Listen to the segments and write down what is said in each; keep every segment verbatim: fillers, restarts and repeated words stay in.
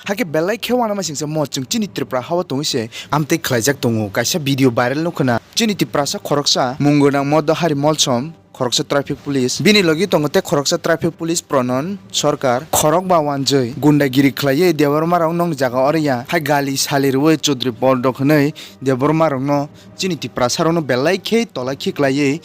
Hakhe belai khe uanama singsa mo chwng chini Tripura hao tongwi se amtwi khlaijak tongo. Kaisa video viral nukho na, chini Tiprasa khoroksa mung gwnang Modohari Molsom khoroksa traffic police, bini logi tongo tei khoroksa traffic police Pronon Sarkar, khorokba uanjwi gundagiri khlaiwi Debbarma rok nokni jaga oro ya hai gali sali rwui Chaudhary Paul rok hwnwi Debbarma rokno chini Tiprasa rokno belai khe tola khiklaiwi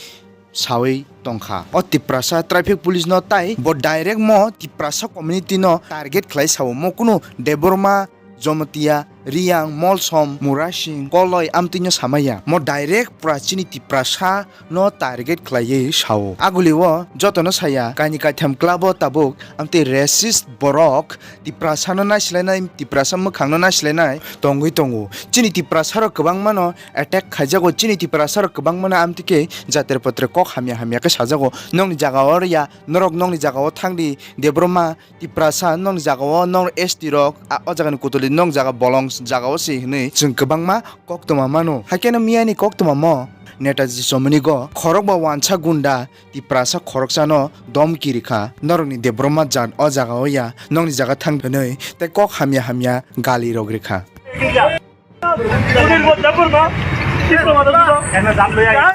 sawi tongkha. O Tiprasa traffic police no tai bo direct mo Tiprasa community no target khlai sao, mo kunu Debbarma, Jamatia, Riyang, Molsom, Murasing, Koloi amtwino samaya. Mo direct pura chini Tiprasa no target khlaiwi sao. Agulio jotono saya, kaini kaitham club o tabuk amtwi racist borok Tiprasa no naislainai, Tiprasa mwkhang no naislainai tongwi tongo. Chini Tiprasa rok kwbangma no attack khaijago, chini Tiprasa rok kwbangma no amtwi khe jatre potre kok hamya hamya khe sajago. Nokni jaga o ya, norok nokni jaga o thangdi, Debbarma, Tiprasa nokni jaga o, nokni S T rok, a, o jaga ni kutuli nokni jaga bolong jaga o se hinwi chwng kwbangma koktwma mano. Hakhe no miyani koktwma mo Netaji Chomoni go khorokba uansa gunda Tiprasa khoroksa no domki rikha, norokni Debbarma jat o jaga o ya, nokni jaga thang hinwi tei kok hamya hamya gali rok rikha.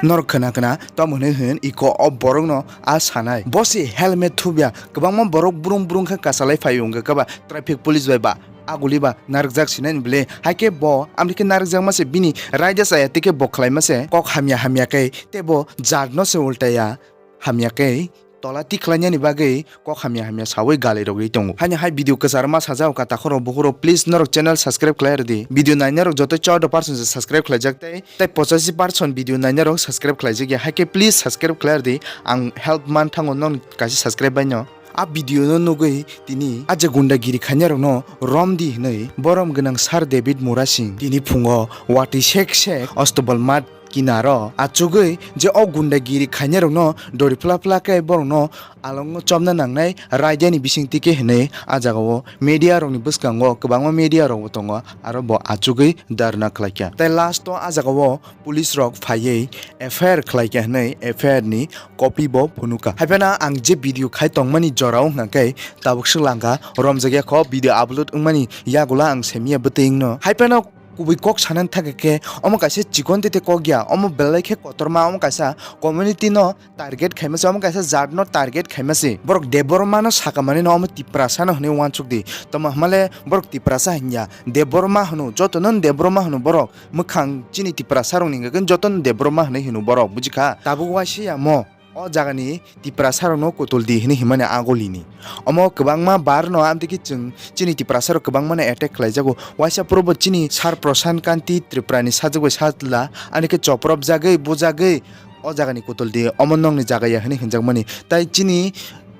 Norok khna khna tamo hwnwi hwn iko o borokno a sanai. Bo se helmet thubya, kwbangma borok brung brung khe kasalai phai wngkha khe ba traffic police bai ba aguli ba narwkjak sinani bwle. Hai khe bo amtwi khe narwkjakma se bini raida chaya tei khe bo khlaima se kok hamya hamya khe tei bo jat no se ultaya hamya khe tola tik khlainani bagwi kok hamya hamya sawi gali rogwi tongo. Haini hai video kwchar ma sajao ka takhoro bukhuro, please norok channel subscribe khlai rwdi. Video nainai rok joto chordo percent se subscribe khlaijak tei, tei pochashi percent video nainai rok subscribe khlaijak ya. Hai khe please subscribe khlai rwdi. Ang help man thango nokni kaisa subscribe bai no. A video no nugwi tini a je gundagiri khainai rok no romdi hinwi borom gwnang Sir David Murasing tini phungo watwi sek sek Ostobal mat kinaro achugwi je o gundagiri khainai rokno dori phla phla khe borokno alongo chopna nangnai raidani bisingtwi khe hinwi a jagao media rokni bwskango kwbangma media rokbo tongo, aro bo achugwi dharna khlaikha. Tei last o a jagao police rok phaiwi F I R khlaikha hinwi F I R ni copy bo phunukha. Haiphano ang je video khai tongmani jorao hwnkha khe tabuk swk langkha romjakya kho video upload wngmani yagulo ang semiya bwtwi wngno. Haiphano kubui kok sanani thangkhe khe omo kaisa chikon tete kok ya, omo belai khe kotorma, omo kaisa community no target khaima se, omo kaisa jat no target khaima se. Borok Debbarma no saka mani no omo Tiprasa no hinwi uansuk di. Tamo hwnmale borok Tiprasa hinya, Debbarma hwno, joto no Debbarma hwno borok, mwkhang chini Tiprasa rok ni hwnkhe joto no Debbarma hinwi hwno borok, bujikha? Tabuk waisa ya mo. O jagani Tiprasa rokno kutul di hinwi himani agulini. Omo kwbangma bar no amtwi khe chwng chini Tiprasa rok kwbangma no attack khlaijago. Waisa porobo chini Sir Prasant Kanti Tripura ni sajwk bai sajla ani khe choprop jagwi bujagwi o jagani kutul di, omo nokni jaga ya hinwi hinjakmani. Tai chini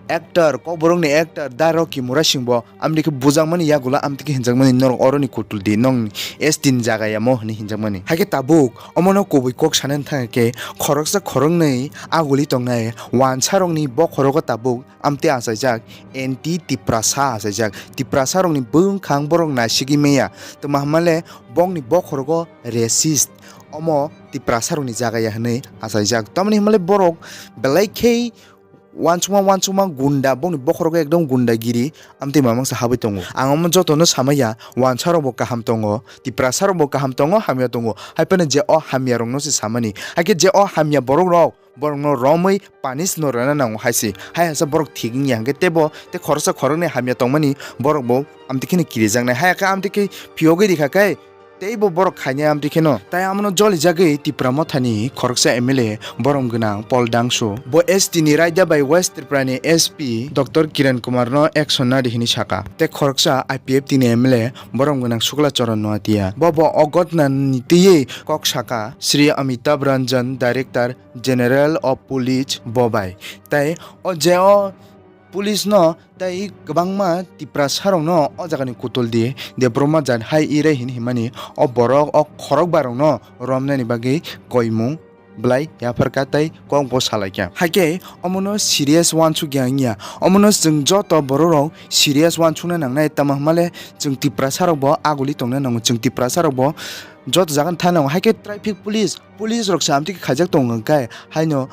actor, kokborokni actor Da Rocky Murasing bo amtwi khe bujakmani yagulo amtwi khe hinjakmani, norok oroni kutul di, nokni S T ni jaga ya mo hinwi hinjakmani. Hai khe tabuk omono kubui kok sanani thangkhe khoroksa khoroknwi aguli tongnai uansarokni bokhorogo tabuk amtwi achaijak anti Tiprasa achaijak. Tiprasarokni bwkhang borok naisigwi manya, tamo hwnmale bokni bokhorogo racist, omo Tiprasarokni jaga ya hinwi achaijak. Tamoni hwnmale borok belai khe uansukma uansukma gunda, bokni bokhorogo ekdom gundagiri amtwi mamangsa habwi tongo. Ang omo jotono samaya, uansarokbo kaham tongo, Tiprasarokbo kaham tongo, hamya tongo. Haiphano je o hamyarokno se samani. Haikhe je o hamya borokrok, borokno romwi punish no rwna nango hai se. Hai hasa borok thik wngya hwnkhe teibo tei khoroksa khoroknwi hamya tongmani borokbo amtwi kheno kirijaknai. Hai khe amtwi khe phiyogwi rikha khe teibo borok khainai amtwi kheno. Tai amono jolijagwi Tipra Mothani khoroksa M L A borom gwnang Paul Dangsu. Bo S T ni raida bai West Tripura ni S P Doctor Kiran Kumar no action nadi hinwi saka. Tei khoroksa I P F T ni M L A borom gwnang Sukla Charan Noatia. Bo bo o gotna ni twiwi kok saka Shri Amitabh Ranjan, Director General of Police, bo bai. Tai o je o police no tai kwbangma Tiprasa rokno o jagani kutul di, Debbarma jat hai ire hin himani o borok o khorokba rokno romnani bagwi koimung belai yapharkha tai kokbo salaikha. Haikhe omono serious uansukya wngya. Omono chwng joto borok rok serious uansukna nangnai, tamo hwnmale chwng Tiprasa rokbo aguli tongna nango, chwng Tiprasa rokbo joto jagani thani nango. Haikhe traffic police, police rok se amtwi khe khaijak tongo hwnkhe haino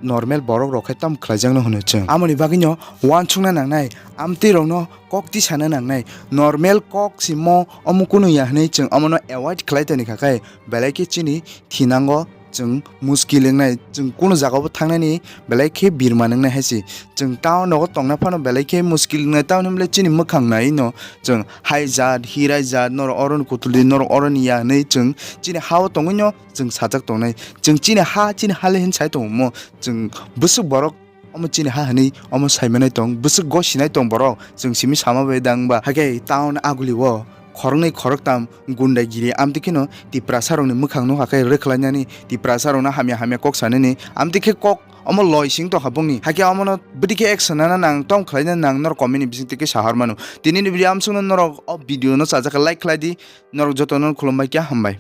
normal borok rok khe tamo khlaijakno hwno chwng. Amoni bagwino uansukna nangnai, amtwi rokno kok tisana nangnai, normal kok simo omo kunu ya hwnwi chwng omono avoid khlai toni kha khe belai khe chini thinango chwng muskil wngnai, chwng kunu jagao thangnani belai khe birman wngnai hai se. Chwng town rogo tongna phano belai khe muskil wngnai, tamoni hwnle chini mwkhang nai no chwng hai jat, hirai jat, norok oroni kutuldi, norok oroni ya hwnwi chwng chini ha-o tongwino chwng sajak tongnai. Chwng chini ha, chini ha le hin sai tongmo, chwng bwswk borok omo chini ha hwnwi omo sai manai tong, bwswk gosinai tong borok, chwng simi sama bai dang ba. Hakhe town aguli o khoroknwi khoroktam gundagiri amtwi kheno Tiprasa rokni mwkhang no hakhe rwkhlainani, Tiprasa rokno hamya hamya kok sanani, amtwi khe kok omo loi sing tongkha bongni. Hakhe omono bwdikhe action nana nang tong khlaina nang norok comment ni bising twi khe sahar mano. Tini ni video amsukno norok o video no chajak khe like khlai di, norok jotono khulumbai khe hambai.